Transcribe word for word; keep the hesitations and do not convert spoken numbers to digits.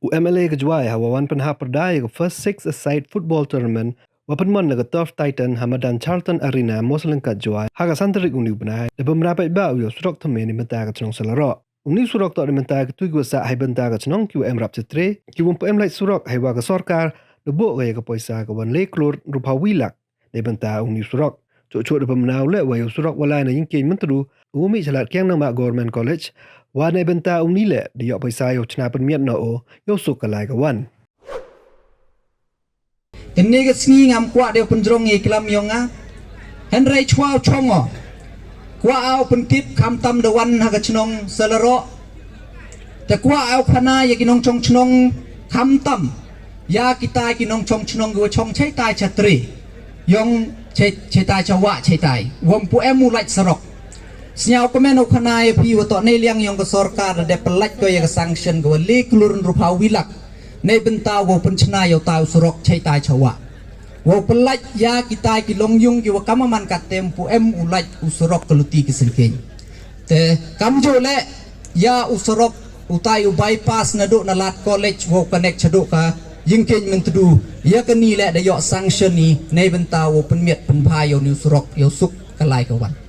U M L A ka Jowai hawa wan pynhap pyrda ya ka First Six-a-Side Football Tournament wa pynman na ka Turf Titan ha madan Charlton Arena, Mawsyliang, ka Jowai, ha ka san tarik uni u bnai, da pynbna paidbah u ya u surok thymme neibynta ka chnong Salaroh. Uni u surok toh neibynta kitu kiwa sah heibynta ka chnong kiwa em rap chatre, kiwa ym pu em lait surok heiwa ka sorkar da booh ka ya ka poisa ka wan le klur ynruphaw wi lak neibynta uni u surok. Chooh chooh da pynbna u leh wa ya u surok wa lai na Yingkieñ Myntdu uwa mih cha Ladkhang Nangma Government College, wa neibynta uni leh da yoh poisa yow chna pynmiat noh o yow suk ka lai ka wan. Kani ka sngi ngam kwah de u pynjrong ya i klam yong nga, hynrei chwa u chong o, kwah o u pyntip khamtam da wan ha ka chnong Salaroh, te kwah o u khana ya ki nongchong chnong, khamtam ya kitai ki nongchong chnong kiwa chong chaitai chatre yong chai, chaitai chawah chaitai, wa ym pu em u lait surok. Sñiaw kmen u khana ya phi wa toh neiliang yong ka sorkar da dep pynlait ko ya ka sanction kawa le klur ynruphaw wi lak neibynta wow pynchna ya utai u surok chaitai chawah, wow pynlait ya kitai ki longyung kiwa kamman kattæ ym pu em u lait u surok ka luti ki synkieñ. Te kamjooh leh ya u surok, utai u bypass nadooh na Lad College wow connect chadooh ka Yingkieñ Myntdu, ya kani leh da yoh sanction i neibynta wow pynmiat pynbha ya uni u surok yow suk ka lai ka wan.